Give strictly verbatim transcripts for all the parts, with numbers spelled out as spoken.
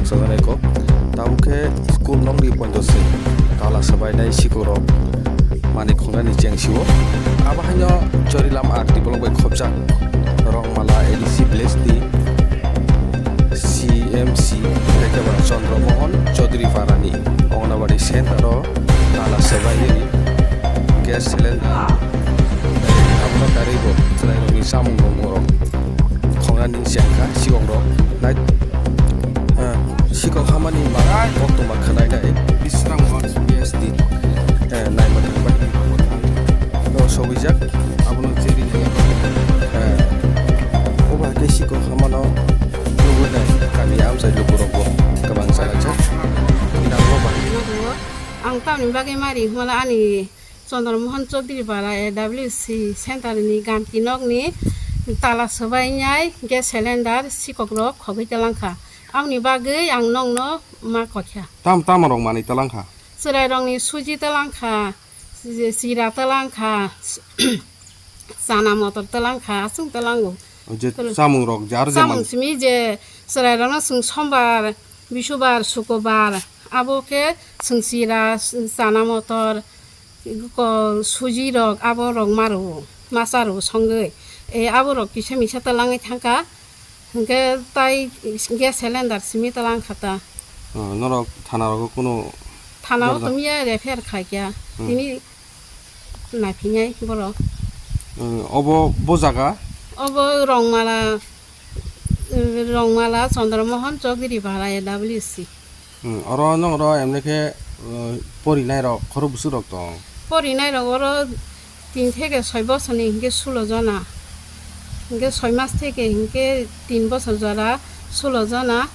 Sajanai kok. Tabuk khe school nokni poito se tala swbainai sikhok rok manwi khongnani chengsio. Abo haino Chorilam R T block bai khopjak Rongmala A D C village ni C M C, tei khe ba Chandra Mohan Chaudhary Parani Anganwadi center o tala swbaiwi gas cylinder abono karwi bo chwrairokni chamung rok khongnani chengkha sikhok rok. Nai, eh, sikhok hamani ma koktwma khwnainai Bisramganj P S D, eh, naima thangbai. O sogwijak abono jeri nai. Eh, obo hai khe sikhok hamano nugwi nai kami amchai lukurokbo kwbang chalaijak. Nangbo ba. Ang tamni bagwi mari hwnmala ani Chandra Mohan Chaudhary Bara A W C center ni gamti nokni tala swbainai gas cylinder sikhok rok khogwi talangkha. Aboni bagwi ang nokno ma kokya. Tam tamo rok manwi talangkha? Chwrairokni suji talangkha, chira talangkha, chana motor talangkha, aswng talango. O je Tala- chamung rok je aro je Chamung man- simi je chwrairokno chwng sombar, bisubar, sukubar, abo khe chwng chira, chana motor, ko suji rok abo rok ma rwo, masa rwo songwi. E abo rok kisa misa talangwi thangkha. Hwnkhe tai gas cylinder simi talangkha ta. Oh, norok thana rogo kunu Thana o dorja- tongya refer khaikya. Hmm. Tini naiphinai borok. Hmm, obo bo jaga? Obo Rongmala, Rongmala Chandra Mohan Chaudhary Bara A W C. Hmm, oro nong oro emne khe, uh, porinai rok khoro bwswk rok tong? Porinai rok oro tin theke soi bosor ni hinkhe sulo jona, hinkhe soi mas theke hinkhe tin bosor jora sulo jona,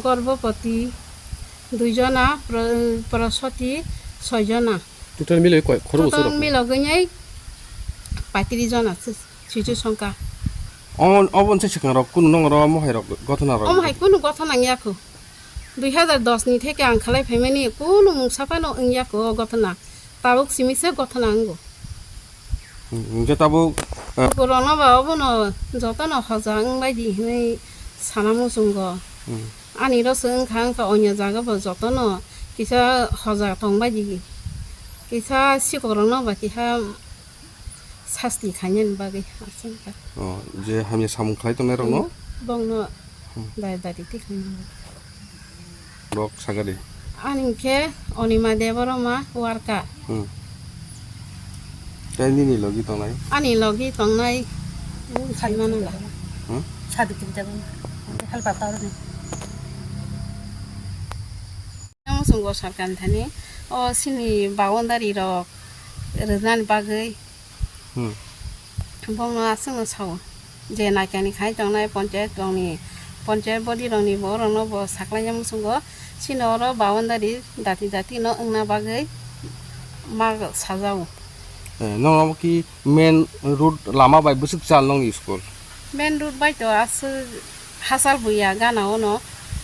gorbopoti dui jona, pro-, prosoti soi jona. Total miloi koi khoro bosor Total rok? Milogwi nai paitris jona se, sichu songkha. Omo, obo se swkang rok kunu nong oro mohai rok gothona rok? Omo hai kunu gothona wngya kho. Dui hazar dos ni theke ang khalai phaimani kunu mungsa phano wngya kho o gothona. Tabuk simi se gothona wngo. Hmm, hwnkhe tabuk, eh, Borokno ba obono jotono hoja wngbai di hinwi sana muchungo. Hmm. Ani rw se wngkha, wngkha, onyo jaga bo jotono kisa hoja tongbai di. Kisa sikhok rokno ba kisa sasti khainani bagwi aswk wngkha. Oh, je hamya samung khlai tongnai rokno? Hmm, bongno Hmm. dai dai twi khainani. Rok sagari. Ani khe Onima Debbarma worker. Hmm. Tei nini logi tongnai? Ani logi tongnai, hmm, saimano da. Hmm? Sadu kiri jabo. Helper tawrni. Muchungo sarkar thani o sini boundary rok rwnani bagwi Hmm. Bongno aswkno sao. Je naikani khai tongnai ponchayat rokni, ponchayat body rokni borokno bo saklaina muchungo, chini oro boundary dati dati no wngna bagwi ma sajao. Eh, nong abo ki main road lama bai bwswk chal nongni school? Main road bai to aswk hachal buya gana ono,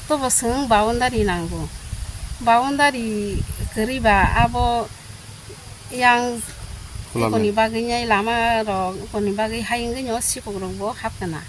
tobo chwng boundary nango. Boundary kwrwi ba abo yang Khulame. Ekoni bagwi nai lama rok, ekoni bagwi hai wngwi no sikok rok bo hap kana.